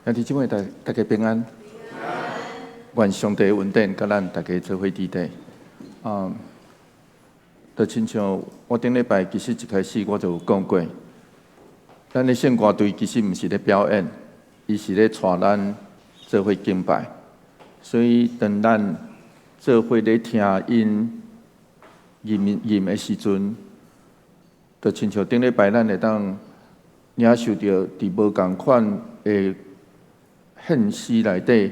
兄弟姊妹，大家平安。願上帝恩典佮咱大家做伙佇底。啊，就親像我頂禮拜其實一開始我就有講過，咱的聖歌隊其實毋是咧表演，伊是咧帶咱做伙敬拜。所以當咱做伙咧聽𪜶吟吟的時陣，就親像頂禮拜咱會當領受著佇無仝款的現實內底，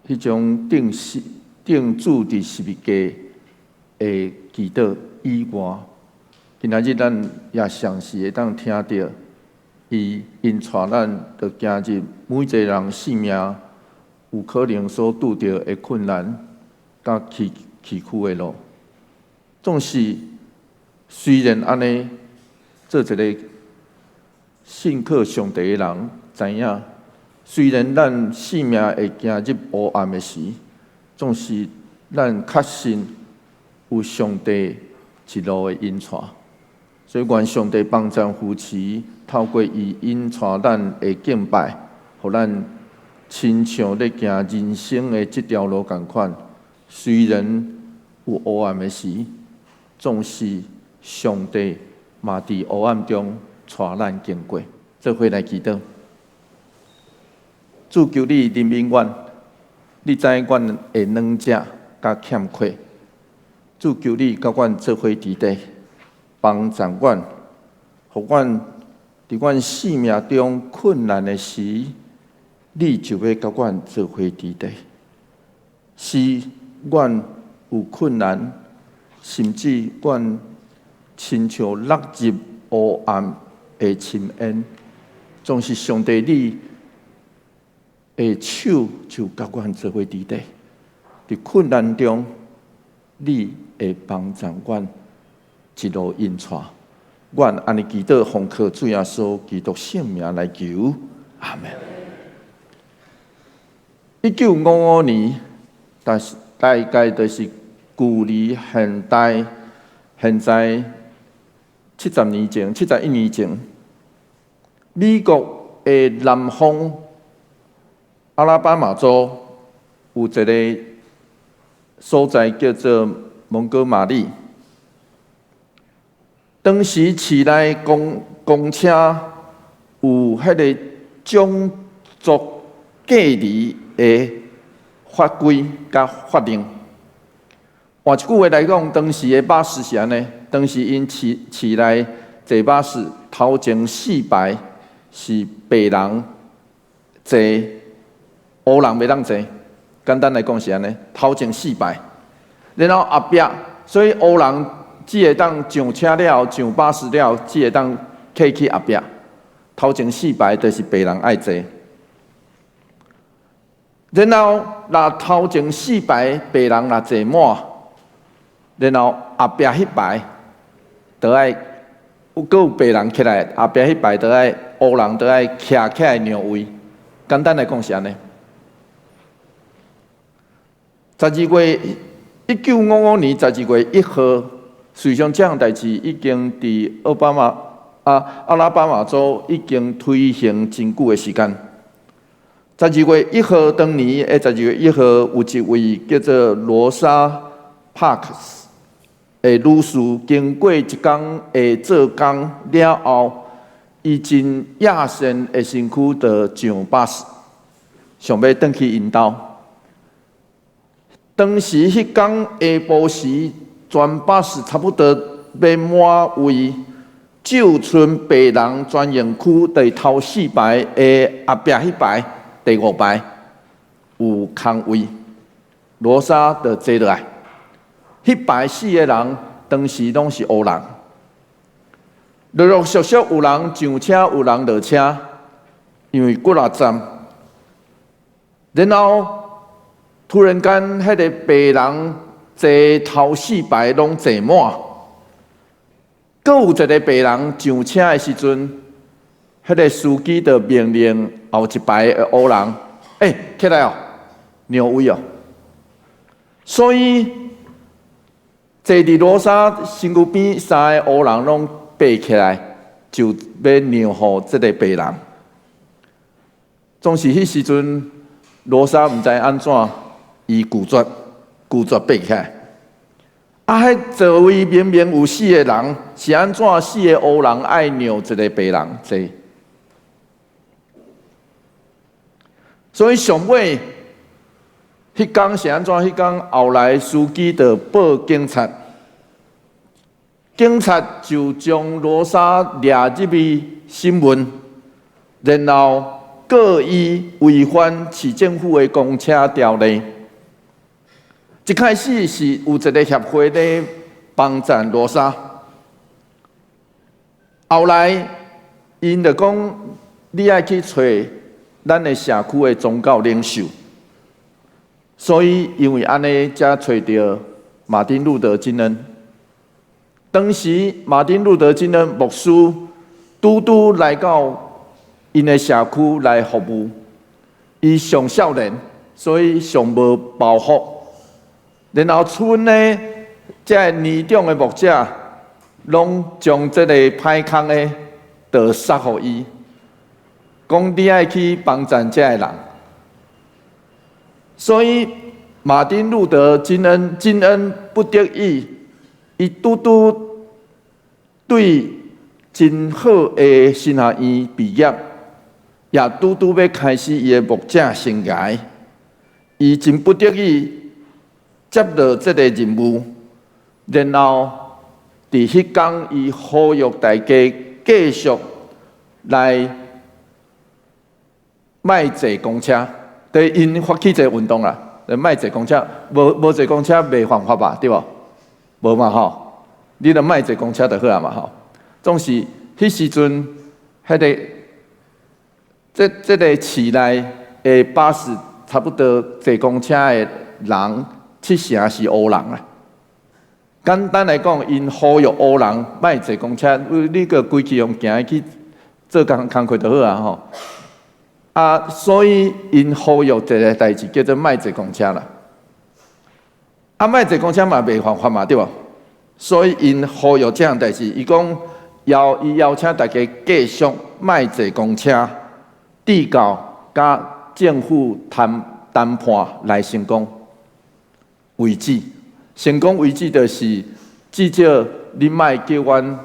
彼種釘死釘主佇十字架的祈禱以外，今仔日咱也嘗試會當聽著伊𪜶帶咱，就行入每一个人生命有可能所拄著的困難佮崎嶇的路。總是雖然按呢，做一个信靠上帝的人，知影雖然咱生命會行入黑暗的時，總是咱確信有上帝一路的引帶。所以願上帝幫贊扶持，透過伊引帶咱的敬拜，予咱親像咧行人生的這條路仝款。雖然有黑暗的時，總是上帝嘛佇黑暗中帶咱經過。做伙來祈禱。主，求你憐憫阮，你知阮的軟弱佮欠缺。主，求你佮阮做伙佇底，幫助阮，予阮佇阮生命中困難的時，你就欲佮阮做伙佇底。是阮有困難，甚至阮親像落入黑暗的深淵，總是上帝你的手就佮阮做伙佇底，佇困難中，你會幫助阮一路引帶。阮按呢祈禱，奉靠主耶穌基督聖名來求，阿門。1955年，但是大概就是距離現代現在70年前、71年前，美國的南方阿拉巴馬州有一个所在叫做蒙哥馬利。當時市內公車有彼个種族隔離的法規佮法令。換一句話來講，當時的巴士是按呢，當時𪜶市內坐巴士頭前四排是白人坐，烏人袂當坐。簡單來講是按呢，頭前四排，然後後壁，所以烏人只會當上車了，上巴士了，只會當客去後壁。頭前四排就是白人愛坐。然後若頭前四排白人若坐滿，然後後壁彼排就愛有閣有白人起來，後壁彼排就愛烏人就愛徛起來讓位。簡單來講是按呢。十二月1955年12月1號，事實上這項代誌已經佇奧巴馬啊阿拉巴馬州已經推行真久的時間。十二月一號，當年的十二月一號，有一位叫做羅莎帕克斯的女士，經過一工的做工了後，伊真野性的身軀就上巴士，想欲轉去𪜶兜。當時彼工下晡時，全巴士差不多欲滿位，只有剩白人專用區第頭四排的後壁彼排第五排有空位，羅莎就坐落來。彼排四个人當時攏是烏人，陸陸續續有人上車，有人落車，因為幾若站，然後突然間，彼个白人坐頭四排攏坐滿，閣有一个白人上車的時陣，彼个司機就命令後一排的烏人，欸，起來哦，讓位哦。所以坐佇羅莎身軀邊三个烏人攏爬起來，就欲讓予這个白人。總是彼時陣，羅莎毋知按怎，伊拒絕，拒絕爬起來。啊！彼座位明明有四个人，是按怎四个烏人愛讓一个白人坐？所以上尾，彼工是按怎？彼工後來司機就報警察，警察就將羅莎掠入去審問，然後告伊違反市政府的公車條例。一開始是有一個協會咧幫贊羅莎，後來𪜶就講你愛去揣咱的社區的宗教領袖，所以因為按呢才揣著馬丁路德金恩。當時馬丁路德金恩牧師拄拄來到𪜶的社區來服務，伊尚少年，所以尚無包袱。然後村呢，這个年長的牧者，攏將這個歹康的，就塞予伊，講你愛去幫贊這个人。所以馬丁路德金恩，金恩不得已，伊拄拄對真好的神學院畢業，也拄拄欲開始伊的牧者生涯，伊真不得已接到這个任務，然後佇彼工，伊呼籲大家繼續來莫坐公車，對𪜶發起一个運動啦，莫坐公車，無坐公車袂犯法吧？對無？無嘛吼，你著莫坐公車就好啊嘛吼。總是彼時陣，彼个這個市內的巴士，差不多坐公車的人七成是烏人啦。簡單來講，𪜶呼籲烏人莫坐公車，你閣規氣用行去做工課就好啊吼。啊，所以𪜶呼籲一个代誌叫做莫坐公車啦。啊，莫坐公車嘛袂犯法嘛，對無？所以𪜶呼籲這項代誌，伊講伊邀請大家繼續莫坐公車，直到佮政府談判來成功為止。成功為止，就是至少你莫叫阮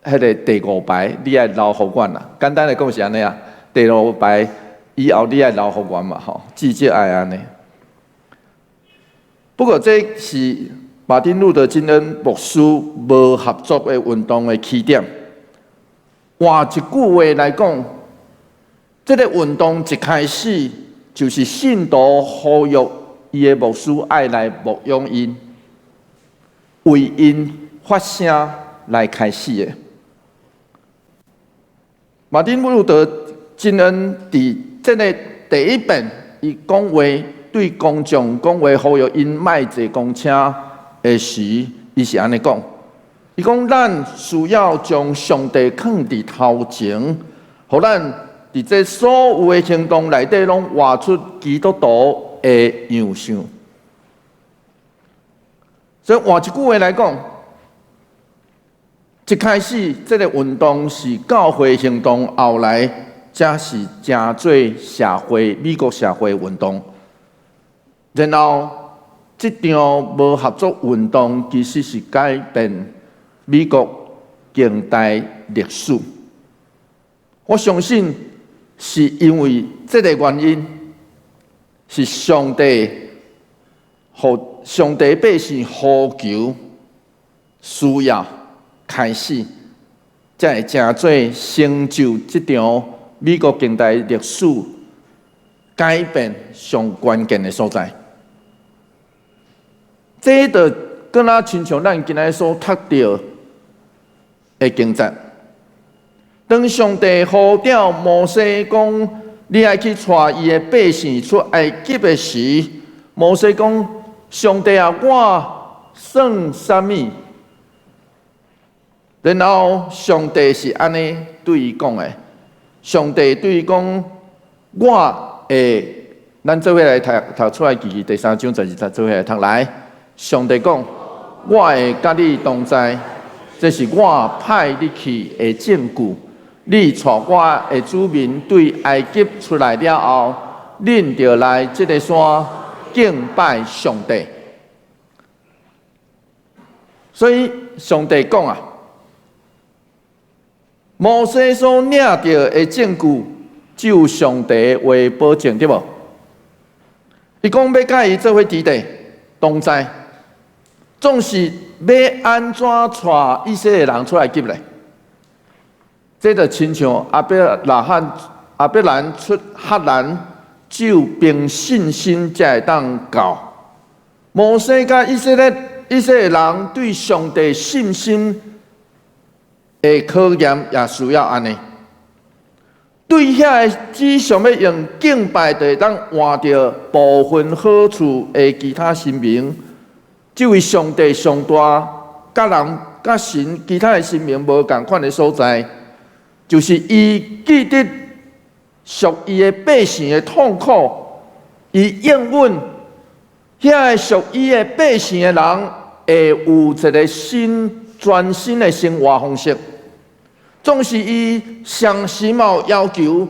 彼个第五排，你愛留予阮啦。簡單來講是按呢啊，第五排以後你愛留予阮嘛吼，至少愛按呢。不過這是馬丁路德金恩牧師無合作的運動的起點。換一句話來講，這个運動一開始就是信徒呼籲伊的牧師愛來牧養𪜶，為𪜶發聲來開始的。馬丁路德金恩佇這个第一遍，伊講話對公眾講話，呼籲𪜶莫坐公車的時，伊是按呢講：伊講咱需要將上帝囥佇頭前，予咱佇這所有的行動內底，攏活出基督徒的樣相。所以換一句話來講，一開始這个運動是教會行動，後來才是成做社會美國社會運動。然後這場無合作運動其實是改變美國近代歷史。我相信是因為這个原因，是上帝予上帝百姓呼求需要開始，才會成做成就這場美國近代歷史改變上關鍵的所在。這就敢若親像咱今仔所讀著的經節。當上帝呼召摩西講，你愛去帶伊的百姓出埃及的時，摩西講：上帝啊，我算啥物？然後上帝是按呢對伊講的。上帝對伊講：我會，咱做伙來讀讀出埃及記第三章十二節，做伙來讀來。上帝講：我會佮你同在，這是我派你去的證據。你帶我的子民對埃及出來了後，恁著來這个山敬拜上帝。所以上帝講啊，摩西所領著的證據，只有上帝的話保證，對無？伊講欲佮伊做伙佇咧同在，總是欲按怎帶以色列人出埃及咧？這就親像亞伯拉罕、亞伯蘭出哈蘭，只有憑信心才會當到。摩西佮以色列人對上帝信心的考驗，也需要按呢。對遐个只想欲用敬拜就會當換著部分好處的其他神明，這位上帝上大，佮人佮神其他的神明無仝款的所在，就是伊記得屬伊的百姓的痛苦，伊應允遐个屬伊的百姓的人會有一个新全新的生活方式。總是伊上時嘛要求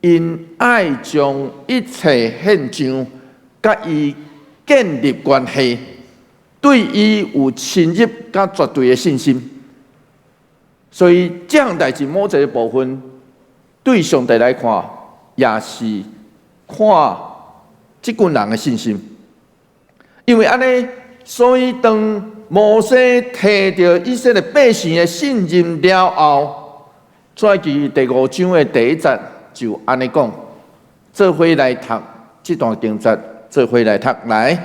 ，𪜶愛將一切獻上，佮伊建立關係，對伊有深入佮絕對的信心。所以這項代誌某一个部分，對上帝來看，也是看這群人的信心。因為按呢，所以當摩西提著以色列百姓的信任了後，出埃及第五章的第一節就按呢講，做伙來讀這段經節，做伙來讀來。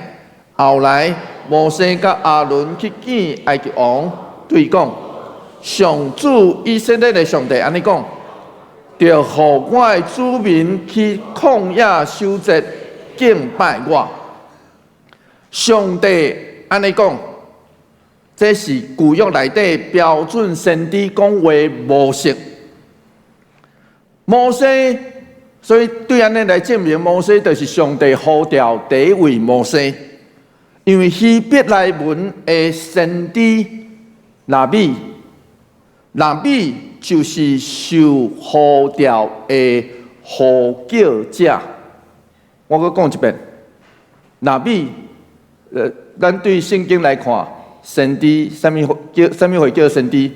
後來摩西佮亞倫去見埃及王，對伊講：上主以色列的上帝按呢講，著予我的子民去曠野守節敬拜我。上帝按呢講，這是舊約內底標準先知講話模式。摩西，所以對按呢來證明，摩西就是上帝呼召第一位摩西。因為希伯來文的先知拉比，拉比就是受呼召的呼叫者。我閣講一遍，拉比，咱對聖經來看，先知啥物叫啥物會叫先知？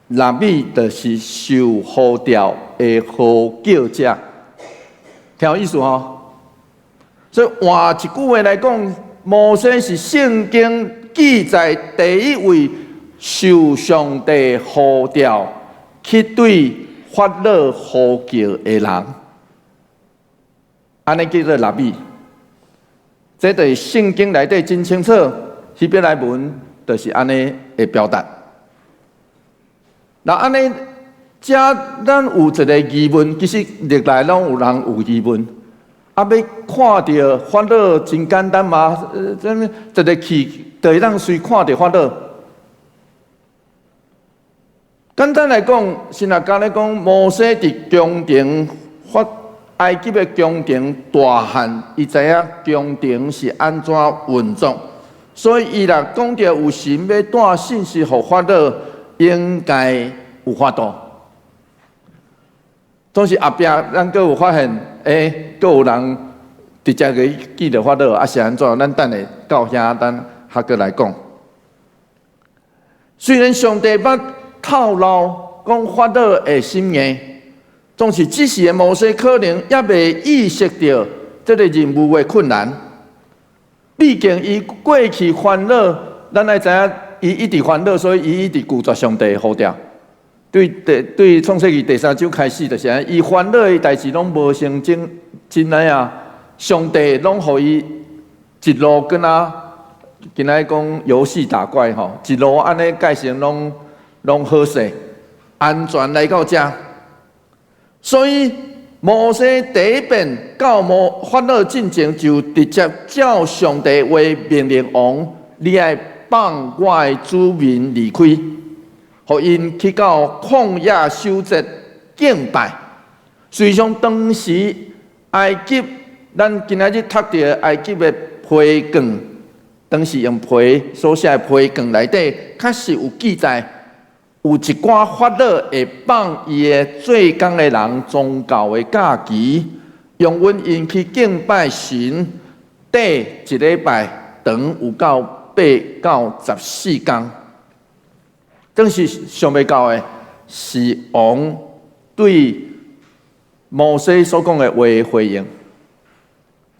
拉比就是受呼召的呼叫者，聽有意思吼？所以換一句話來講，摩西是聖經記載第一位受上帝呼召去對法老呼叫的人，按呢叫做拉比。這佇聖經內底真清楚，希伯來文就是按呢的表達。那按呢，遮咱有一个疑問，其實歷來攏有人有疑問。啊，欲看著法老真簡單嘛？這一个去就會當隨看著法老。簡單來講，神學家咧講，摩西佇宮廷法埃及的宮廷大漢，伊知影宮廷是按怎運作，所以伊若講著有神欲帶信息予法老，應該有法度。總是後壁咱閣有發現，閣有人直接去見著法老，啊是按怎？咱等下到遐，咱還閣來講。雖然上帝捌透露講法老會心硬，總是這時的摩西可能猶未意識著這个任務的困難。畢竟伊過去煩惱，咱愛知影伊一直煩惱，所以伊一直拒絕上帝的呼召。對第對創世記第三章開始就是按呢，伊煩惱的代誌攏無成真真的啊！上帝攏予伊一路敢若今仔講遊戲打怪吼，一路按呢蓋成攏攏好勢，安全來到遮。所以摩西第一遍到摩法老進前，就直接照上帝話命令王：你愛放我的子民離開，予𪜶去到曠野守節敬拜。事實上，當時埃及，咱今仔日讀著埃及的批卷，當時用皮所寫的批卷內底，確實有記載。有一寡法老會放伊的做工的人宗教的假期，容允𪜶去敬拜神，短一禮拜長有夠8到14工。但是想袂到的是王對摩西所講的話回應。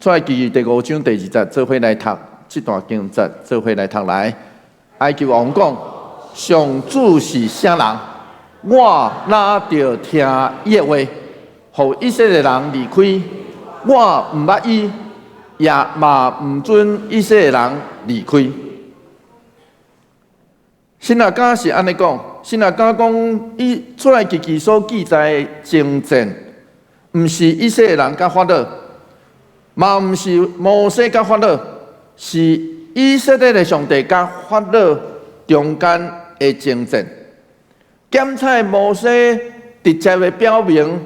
出埃及記第五章第二節，做伙來讀這段經節，做伙來讀來。埃及王講：上主是啥人？我哪著聽伊的話，予以色列人離開？我毋捌伊，也嘛毋准以色列人離開。神學家是按呢講，神學家講，伊出埃及記所記載的爭戰，毋是以色列人佮法老，嘛毋是摩西佮法老，是以色列的上帝佮法老中間的爭戰。檢採摩西直接的表明，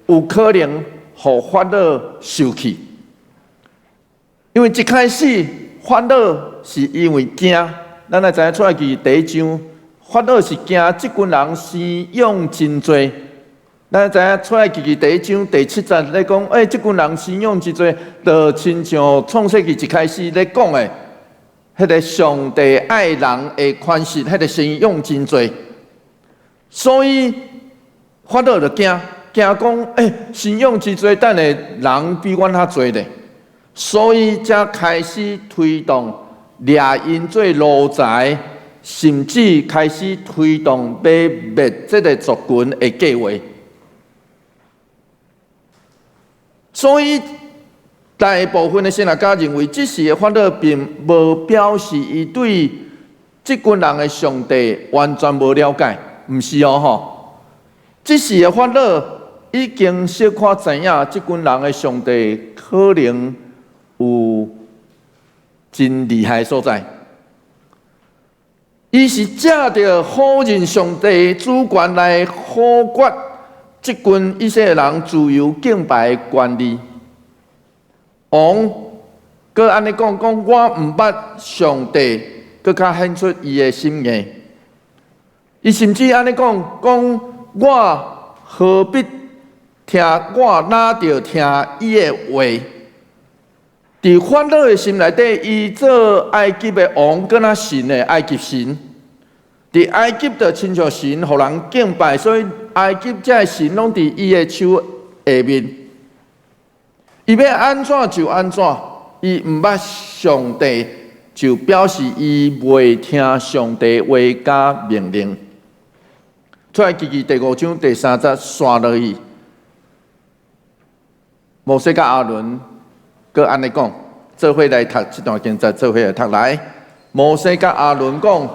有可能予法老受氣，因為一開始法老是因為驚。咱來知影出埃及記第一章，法老是驚這群人生養真濟。咱知影出埃及記第一章第七節咧講，欸，這群人生養真濟，就親像創世記一開始咧講的，彼個上帝愛人的款式，彼個生養真濟。所以法老就驚，驚講，欸，生養真濟，等下人比阮較濟咧，所以才開始推動。掠𪜶做奴才，甚至開始推動欲滅這个族群的計劃。所以，大部分的神學家認為，這時的法老並無表示伊對這群人的上帝完全無了解，毋是哦吼。這時的法老已經小可知影，這群人的上帝可能有真厲害的所在，伊是藉著否認上帝主權來否決這群以色列人自由敬拜的權利。王閣按呢講，講我毋捌上帝，閣較顯出伊的心硬。伊甚至按呢講，講我何必聽？我哪著聽伊的話？佇法老的心內底，伊做埃及的王，敢若神的埃及神。佇埃及就親像神，予人敬拜，所以埃及這个神攏佇伊的手下面。伊欲按怎就按怎，伊毋捌上帝，就表示伊袂聽上帝話佮命令。出埃及記第五章第三節，紲落去，摩西佮亞倫。閣按呢講，做伙來讀這段經節，做伙來讀來。摩西佮亞倫講：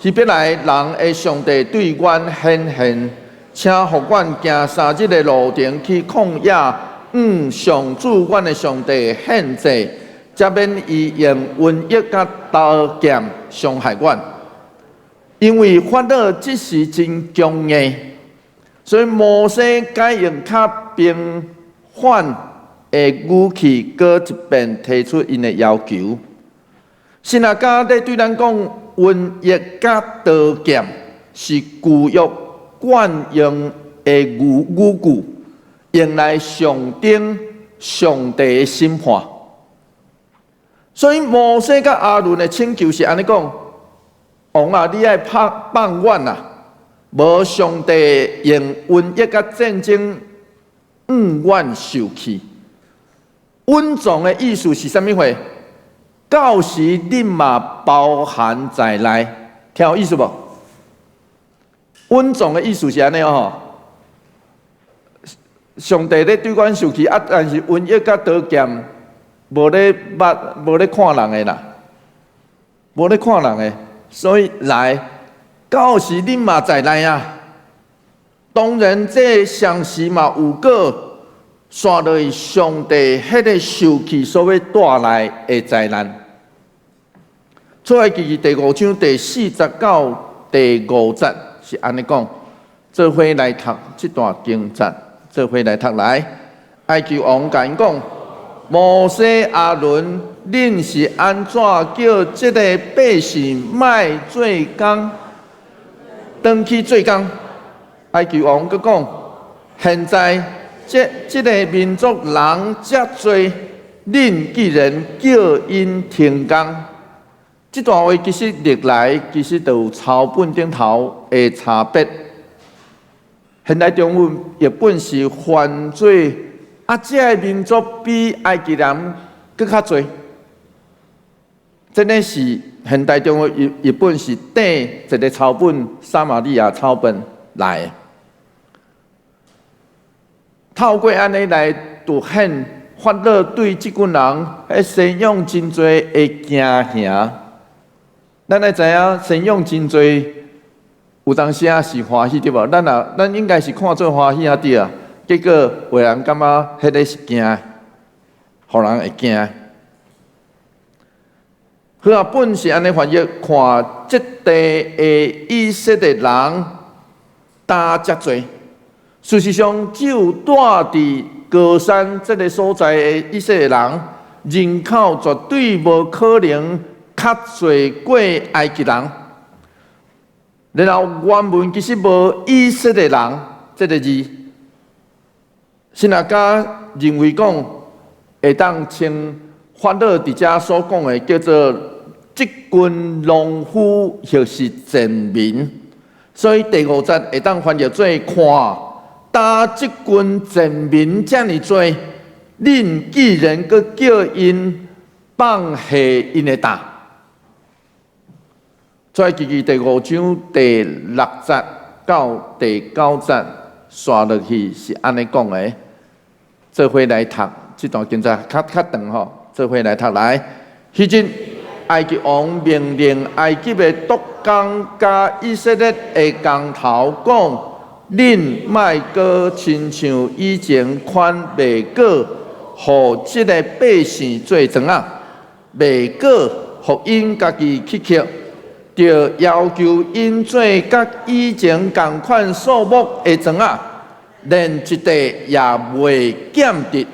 希伯來人的上帝對阮顯現，請予阮行三日的路程去曠野，向上主阮的上帝獻祭，才免伊用瘟疫佮刀劍傷害阮。因為法老這時真強硬，所以摩西改用較平緩的語氣，閣一遍提出𪜶的要求。神學家咧對咱講，瘟疫佮刀劍是舊約慣用的語句，用來象徵上帝的審判。所以摩西佮亞倫的請求是按呢講：王啊，你愛放放阮啊！無上帝用瘟疫佮戰爭，向阮受氣。隱藏的意思是啥物貨？到時恁嘛包含在內，聽有意思無？隱藏的意思是按呢吼。上帝咧對阮受氣啊，但是瘟疫佮刀劍無咧捌，無咧看人的啦，無咧看人的，所以來到時恁嘛在內啊。當然，這相時嘛有閣紲落去上帝彼个受氣所欲帶來的災難。出埃及記第五章第四節到第五節是按呢講，做伙來讀這段經節，做伙來讀來。埃及王共𪜶講：摩西、亞倫，恁是按怎叫這个百姓莫做工？轉去做工。埃及王閣講：現在這這个民族人遮濟，恁既然叫𪜶停工，這段話其實歷來其實都有抄本頂頭的差別。現代中文譯本是翻做啊，這个民族比埃及人閣較濟。這个是現代中文譯譯本是綴一个抄本，撒瑪利亞抄本來的。透過按呢來凸顯法老對這群人彼生養真濟的驚嚇。咱愛知影生養真濟，有當時仔是歡喜對無？咱若咱應該是看做歡喜啊對啊。結果有人感覺彼个是驚，予人會驚。和合本是按呢翻譯，看這地的以色列人擔遮濟。事實上，只有住佇歌珊這个所在的以色列人，人口絕對無可能較濟過埃及人。然後原文其實無以色列人這个字，神學家認為講會當稱法老佇遮所講的叫做這群農夫或是賤民，所以第五節會當翻譯做看。擔這群賤民遮爾濟，恁既然閣叫𪜶放下𪜶的擔。出埃及記第五章第六節到第九節，紲落去是按呢講的。做伙來讀這段經節較較長吼，做伙來讀來。彼日埃及王命令埃及的督工佮以色列的工頭講：恁莫閣親像以前款賣過，予這个百姓做庄仔，賣過予𪜶家己去刻，著要求𪜶做佮以前仝款數目的庄仔，連一塊也袂減得。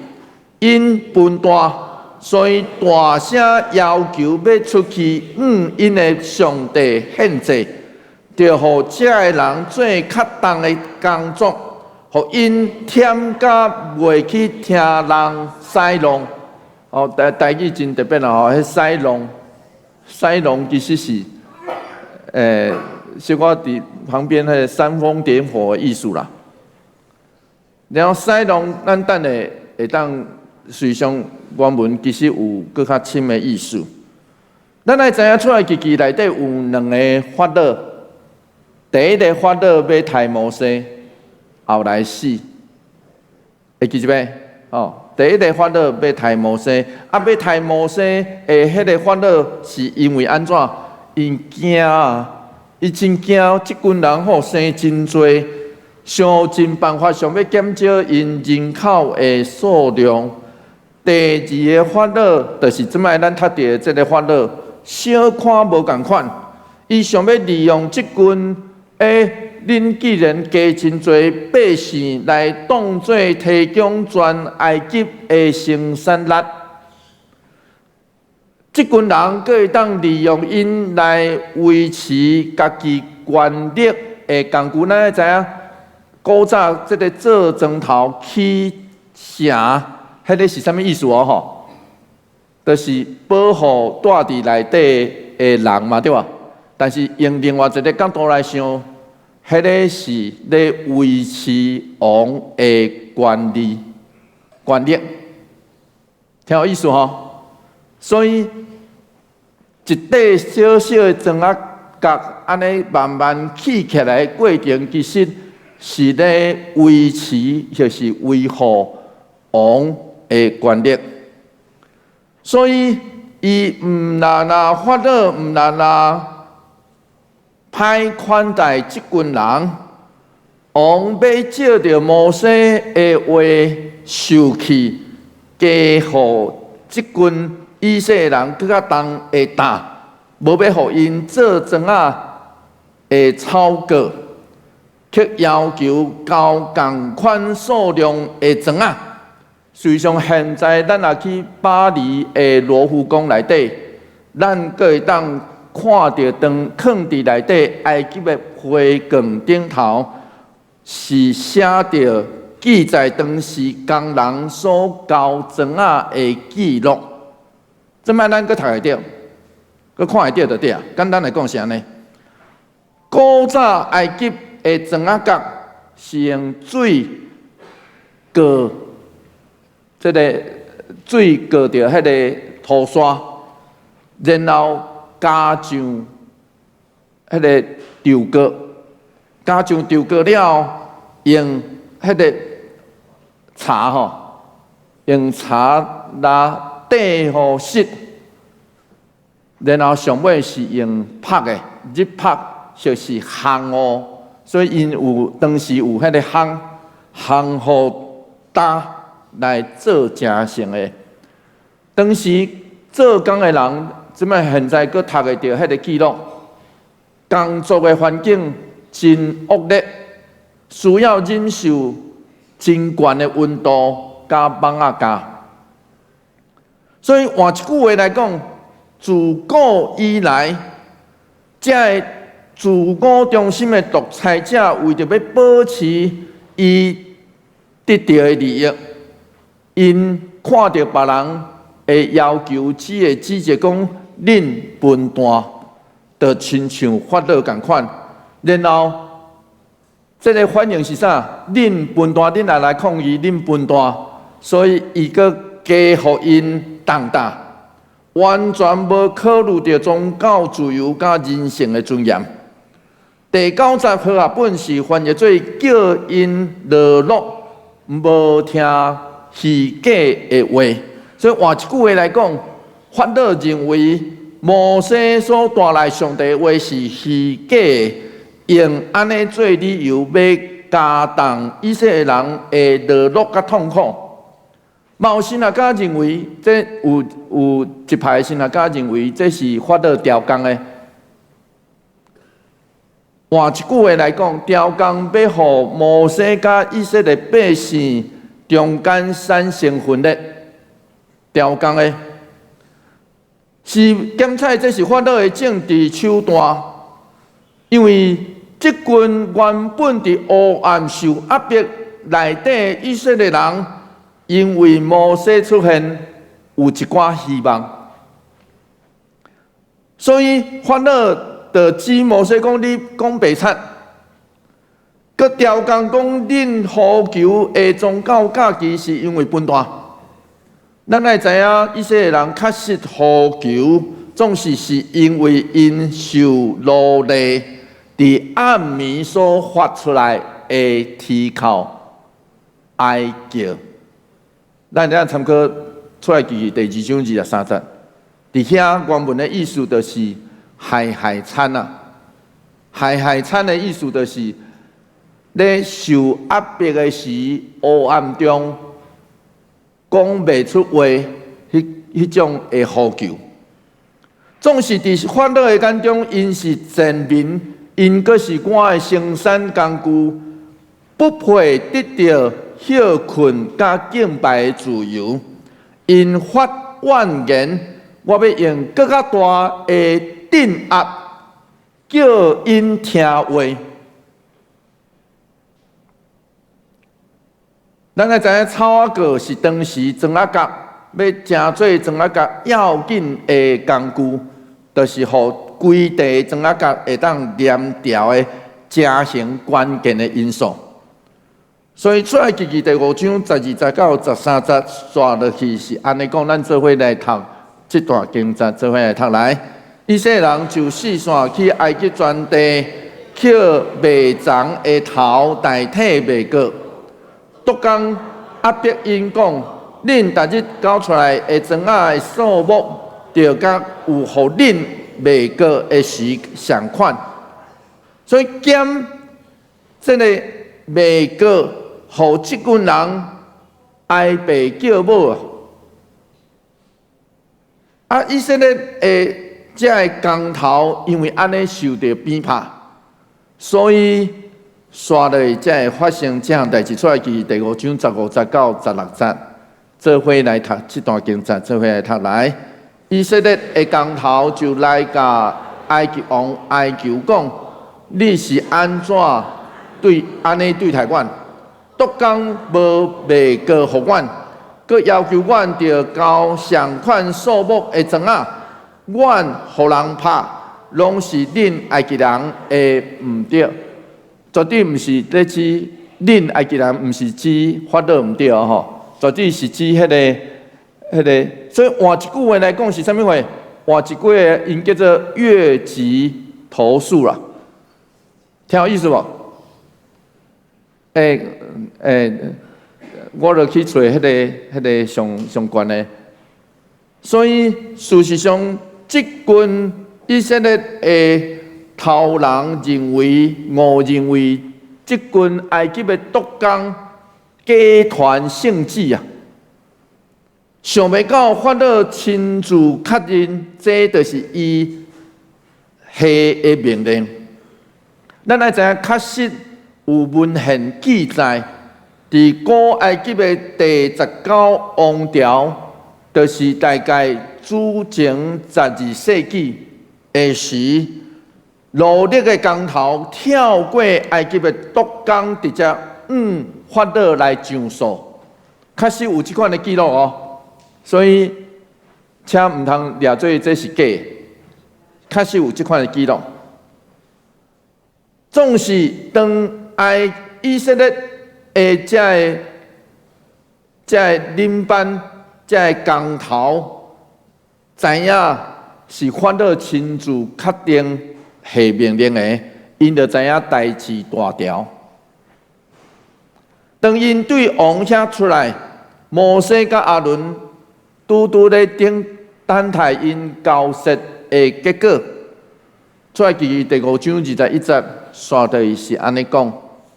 𪜶分大，所以大聲要求欲出去，向𪜶的上帝獻祭。著予這个人做較重的工作，予𪜶忝甲袂去聽人使弄。哦，台台語真特別啊！吼，彼使弄，使弄其實是，小可佇旁邊彼个煽風點火的意思啦。然後使弄，咱等下會當隨上原文其實有閣較深的意思。咱愛知影出埃及記內底有兩个法老。第一个法老欲刣摩西，後來死，會記得袂？哦，第一个法老欲刣摩西，啊，欲刣摩西的彼个法老是因為按怎？𪜶驚啊！伊真驚這群人吼生真濟，想盡辦法想欲減少𪜶人口的數量。第二个法老就是這擺咱讀著的這个法老，小看無仝款，伊想欲利用這群。欸，恁既然加真濟百姓來當做提供全埃及的生產力，這群人閣會當利用𪜶來維持家己權力的工具。咱愛知影，古早這个做磚頭起城，彼个是啥物意思哦？吼，就是保護住佇內底的人嘛，對無？但是用另外一个角度來想，彼个是咧維持王的權力，權力，聽有意思吼？所以一塊小小的磚仔角，按呢慢慢起起來的過程，其實是咧維持，或是維護王的權力。所以，伊毋但若法老，毋但若歹款待這群人，王欲照著摩西的話受氣，加予這群以色列人閣較重的擔，無欲予𪜶做莊仔的草稿，卻要求交仝款數量的莊仔。事實上，現在咱若去巴黎的羅浮宮內底，咱閣會當看著當囥佇內底埃及的火棍頂頭，是寫著記載當時工人所交磚仔的記錄。這擺咱閣讀會著，閣看會著就對啊。簡單來講是按呢。古早埃及的磚仔角是用水過，這个水過著彼个塗沙，然後加上彼个稻谷，加上稻谷了後，用彼个柴吼，用柴來硩予實，然後上尾是用曝的，日曝就是烘哦，所以𪜶有當時有彼个烘烘予焦來做成成的。當時做工的人，這擺現在閣讀會著彼个記錄，工作的環境真惡劣，需要忍受真懸的溫度佮蠓仔咬。所以換一句話來講，自古以來，這个自我中心的獨裁者，為著欲保持伊得著的利益，𪜶看著別人的要求，只會指責講恁笨蛋，就親像法老仝款。然後，這个反應是啥？恁笨蛋，恁若來抗議，恁笨蛋，所以伊閣加予𪜶重擔，完全無考慮著宗教自由佮人性的尊嚴。第九節和合本是翻譯做叫𪜶落落無聽虛假的話，所以換一句話來講，法老認為摩西所帶來上帝的話是虛假的，用按呢做理由，欲加重以色列人的落落佮痛苦。嘛有神學家認為，這有一派神學家認為這是法老調工的。換一句話來講，調工欲予摩西佮以色列百姓中間產生分裂，調工的，是檢採這是法老的政治手段，因為這群原本佇黑暗受壓迫內底以色列人，因為摩西出現，有一寡希望，所以法老就指摩西講：你講白賊，閣調工講恁呼求的宗教教義是因為笨蛋。咱愛知影，以色列人確實呼求，總是是因為𪜶受奴隸佇暗暝所發出來的啼哭哀叫。咱會當參考出埃及記第二章23節，佇遐原文的意思就是害害慘啊！害害慘的意思就是咧受壓迫的時，黑暗中講袂出話，彼彼種的呼求。總是佇法老的眼中，𪜶是賤民，𪜶閣是我的生產工具，不配得著歇睏佮敬拜的自由。𪜶發怨言，我欲用閣較大的鎮壓，叫𪜶聽話。咱愛知影草仔鎬是當時磚仔角欲成做磚仔角要緊的工具，就是予規塊磚仔角會當黏牢的成型關鍵的因素。所以出埃及記第五章12節到13節煞落去是按呢講，咱做伙來讀這段經節，做伙來讀來。以色列人就四散去埃及全地，抾麥欉的頭代替麥角。督工壓迫𪜶講：恁逐日交出來的磚仔的數目，就佮有予恁麥角的時仝款。所以減這个麥角，予這群人哀爸叫母啊！啊，以色列的這个工頭因為按呢受著鞭拍，所以煞落去才會發生這項代誌。出埃及記第五章15節到16節，做伙來讀這段經節，做伙來讀來。以色列的工頭就來共埃及王哀求講：你是按怎對按呢對待阮？督工無賣過予阮，閣要求阮著交相款數目的磚仔，阮予人拍，攏是恁埃及人的毋對，絕對毋是咧指恁埃及人，毋是指法老毋對吼，絕對是指彼個。所以換一句話來講是啥物話？換一句話，𪜶叫做越級投訴啦，聽有意思無？我就去揣彼個上上懸的，所以事實上，這群以色列的頭人認為誤認為這群埃及的督工假傳聖旨啊，想袂到法老親自確認，這就是伊下的命令。咱愛知影，確實有文獻記載，佇古埃及的第十九王朝，就是大概主前12世紀的時，奴隸的工頭跳過埃及的督工，直接向法老來上訴，確實有這款的記錄哦。所以，請毋通掠做這是假的，確實有這款的記錄。總是當埃以色列的這個領班、這个工頭知影是法老親自確定下命令的，𪜶就知影代誌大條。當𪜶對王遐出來，摩西佮亞倫拄拄咧等等待𪜶交涉的結果。出埃及記第五章21節，煞落去是按呢講，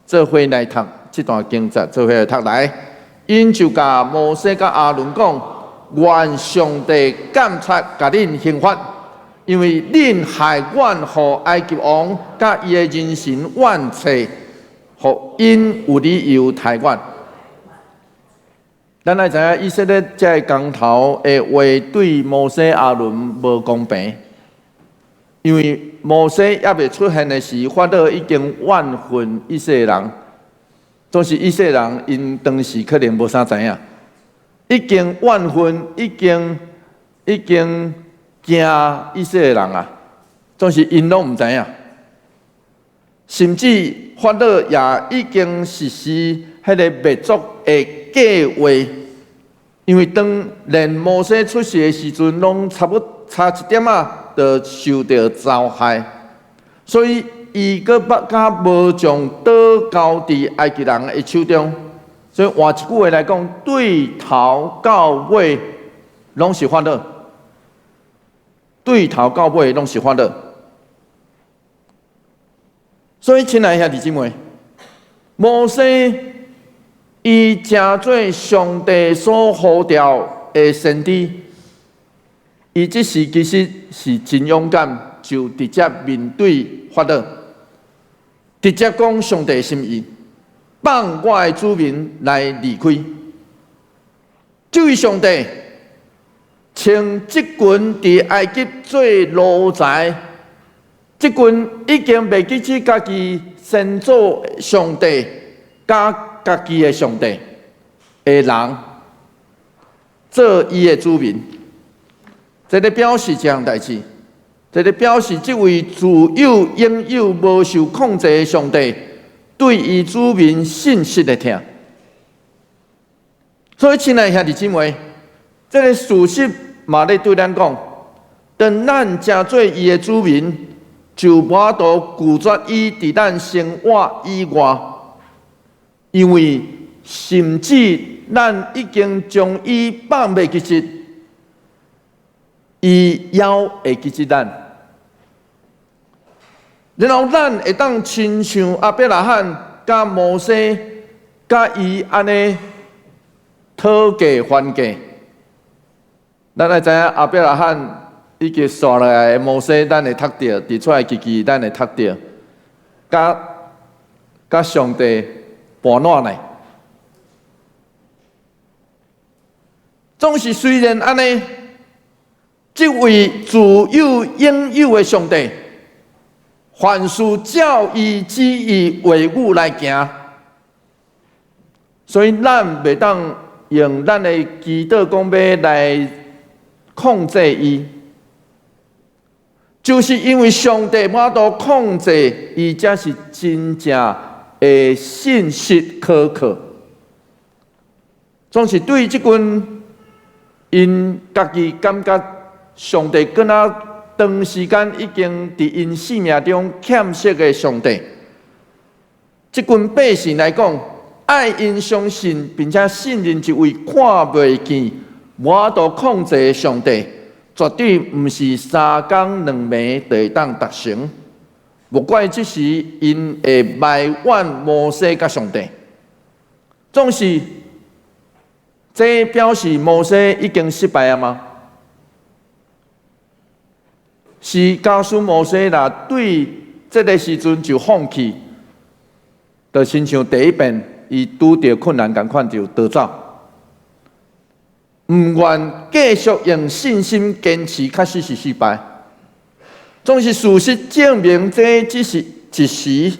做伙來讀這段經節，做伙來讀來。𪜶就共摩西佮亞倫講：願上帝監察共恁刑罰，因為恁害阮予埃及王佮伊的人神怨氣，予𪜶有理由刣阮。咱愛知影以色列這个工頭的話對摩西、亞倫無公平，因為摩西猶未出現的時，法老已經怨恨以色列人。總是以色列人，𪜶當時可能無啥知影，已經怨恨，已經驚以色列人啊。總是𪜶攏毋知影，甚至法老也已經實施彼个滅族的計劃，因為當連摩西出世的時陣，攏差不差一點仔，就受著災害，所以伊閣閣較無將刀交佇埃及人的手中。所以換一句話來講，對頭到尾攏是法老，對頭到尾攏是法老。所以，親愛兄弟姊妹，摩西伊成做上帝所呼召的先知，伊這時其實是真勇敢，就直接面對法老，直接講上帝心意，放我的子民來離開。這位上帝，稱這群佇埃及做奴才，這群已經袂記起家己先祖上帝，佮家己的上帝的人，做伊的子民。這咧表示一項代誌，這咧表示這位自有永有無受控制的上帝，對伊子民信實的疼。所以，親愛兄弟姊妹，這个事實嘛咧對咱講，當咱成做伊的子民，就無法度拒絕伊佇咱生活以外，因為甚至咱已經將伊放袂記得，伊猶會記得咱。然後咱會當親像亞伯拉罕佮摩西佮伊按呢討價還價。咱愛知影亞伯拉罕以及紲落來的摩西，咱會讀著，佇出埃及記咱會讀著，佮上帝盤撋呢。總是雖然按呢，這位自有永有的上帝，凡事照伊旨意話語來行。所以咱袂當用咱的祈禱講欲來控制伊，就是因為上帝無法度控制伊，才是真正的信實可靠。總是對這群𪜶家己感覺上帝敢若長時間已經佇𪜶生命中欠席的上帝，這群百姓來講，愛𪜶相信並且信任一位看袂見、無法度控制的上帝，絕對毋是三工兩暝就會當達成。無怪這時𪜶會埋怨摩西佮上帝，總是這表示摩西已經失敗啊嗎？是假使摩西若對這个時陣就放棄，就親像第一遍伊拄著困難仝款就逃走，毋願繼續用信心堅持，確實是失敗。總是事實證明，這只是一時，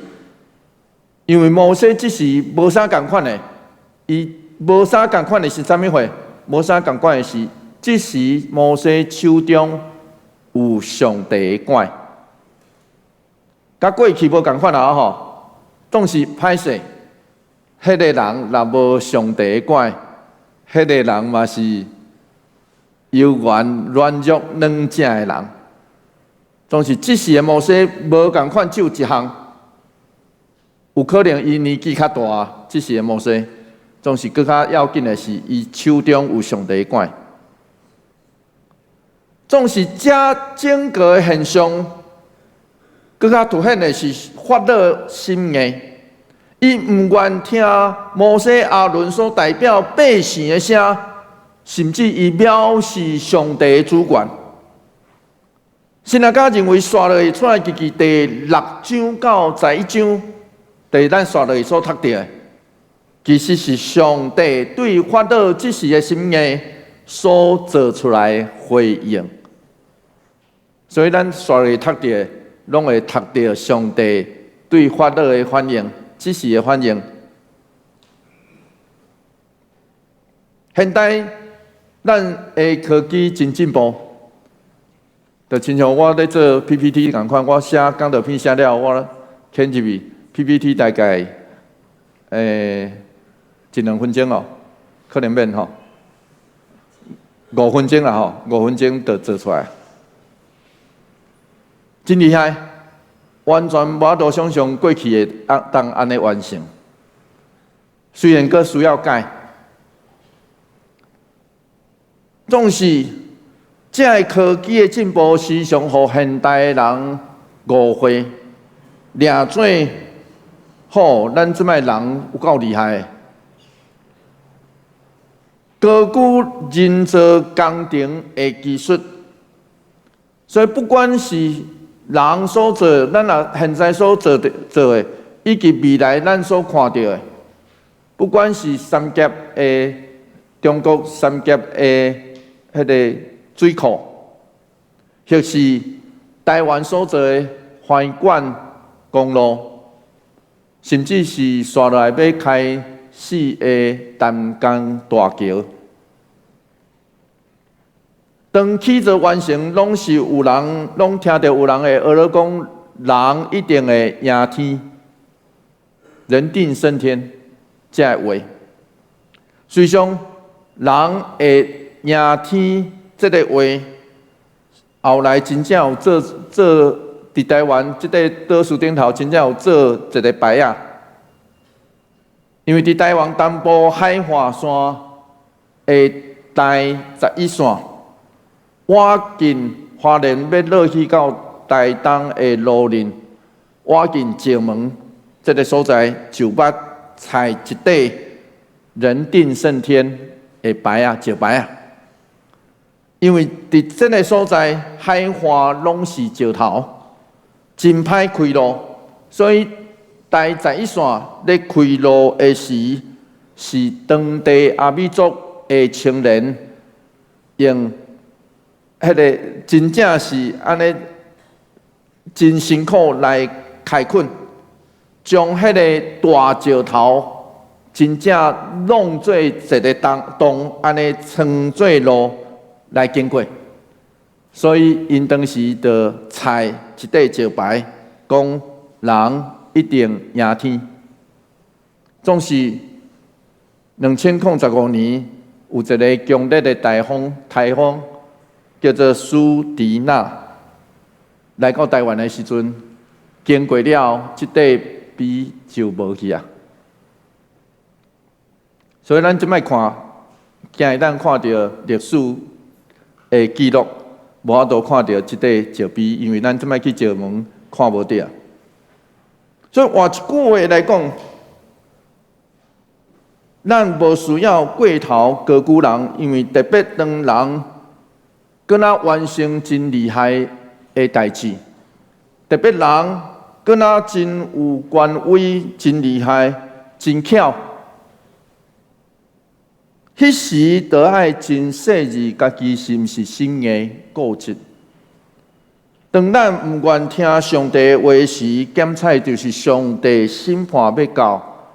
因為摩西這時無啥仝款的，伊無啥仝款的是啥物貨？無啥仝款的是，這時摩西手中有上帝的拐，佮過去無仝款啊吼，總是歹勢。彼个人若無上帝的拐，彼个人嘛是猶原軟弱軟正的人。總是這時的摩西無仝款，只有一項，有可能伊年紀較大，這時的摩西總是閣較要緊的是，伊手中有上帝的拐。總是這整個現象，閣較凸顯的是法老心硬，伊毋願聽摩西、亞倫所代表百姓的聲，甚至伊藐視上帝的主權。神學家認為，紲落去出埃及記第六章到11章，佇咱紲落去所讀著的，其實是上帝對法老這時的心硬所做出來的回應。所以咱紲落去讀著的，攏會讀著上帝對法老的反應，這時的反應。現代咱的科技真進步。就親像我咧做 PPT 仝款，我寫講道片寫了，我嵌入去 PPT 大概一兩分鐘哦，可能免吼，五分鐘啦吼，五分鐘就做出來，真厲害，完全無法度想象過去會當按呢完成。雖然閣需要改，總是。這个科技的進步時常予現代人誤會，掠做吼，咱這擺人有夠厲害。高估人造工程的技術，所以不管是人所做，咱若現在所做的做的，以及未來咱所看著的，不管是三峽的中國三峽的彼个水庫，或是台灣所做的橫貫公路，甚至是紲落來欲開始的淡江大橋，當起造完成，攏是有人攏聽著有人會學咧講，人一定會贏天，人定勝天，這个話。事實上，人會贏天。這个話後來真正有做做佇台灣這个島嶼頂頭，真正有做一个牌仔。因為佇台灣東部海岸線的台11線，倚近花蓮欲落去到台東的蘆林，倚近石門這个所在，就捌採一塊人定勝天的牌仔，石牌仔。因為佇這个所在，海岸攏是石頭，真歹開路，所以台十一線咧開路的時，是當地阿美族的青年用彼个真正是按呢真辛苦來開墾，將彼个大石頭真正弄做一个洞洞，按呢穿做路來經過。所以𪜶當時就採一塊石牌，講人一定贏天。總是2015年有一个強烈的颱風，颱風叫做蘇迪納，來到台灣的時陣，經過了，這塊碑就無去啊。所以咱這擺看，今日咱看著歷史的記錄，無法度看著這塊石碑，因為咱這擺去石門看無著。所以換一句話來講，咱無需要過頭高估人，因為特別當人閣若完成真厲害的代誌，特別人閣若真有權威、真厲害、真巧，彼時就愛真細膩，家己是毋是心硬固執。當咱毋願聽上帝話時，檢採就是上帝審判欲到，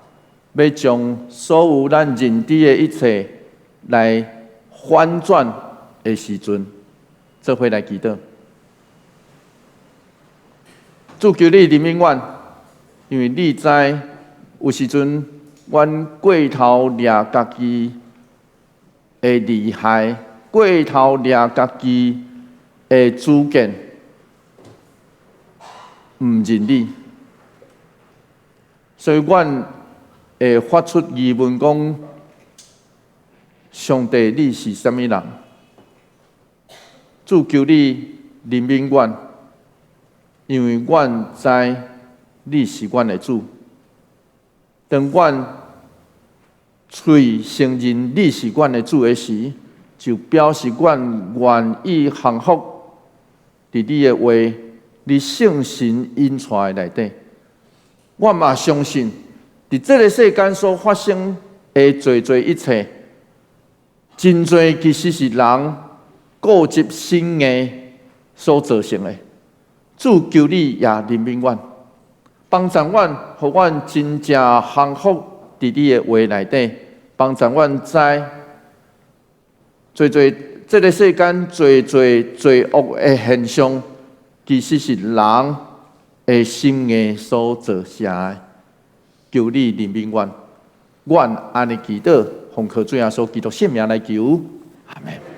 欲將所有咱認知的一切來反轉的時陣，做伙來祈禱。主求你憐憫阮，因為你知有時陣阮過頭掠家己的厲害，過頭掠家己的主見，毋認你，所以阮會發出疑問講：上帝，你是啥物人？主求你憐憫阮，因為阮知你是阮的主。當阮喙承認你是阮的主的時，就表示阮願意降服佇你的話，你聖神引帶的內底。我嘛相信，佇這个世間所發生的濟濟一切，真濟其實是人固執心硬所造成的。主求你也憐憫阮，幫助阮，予阮真正降服佇你的話內底，幫助阮知，濟濟這个世間濟濟罪惡的現象，其實是人的心硬所造成的。求你憐憫阮，阮按呢祈禱，奉靠主耶穌基督聖名來求，阿門。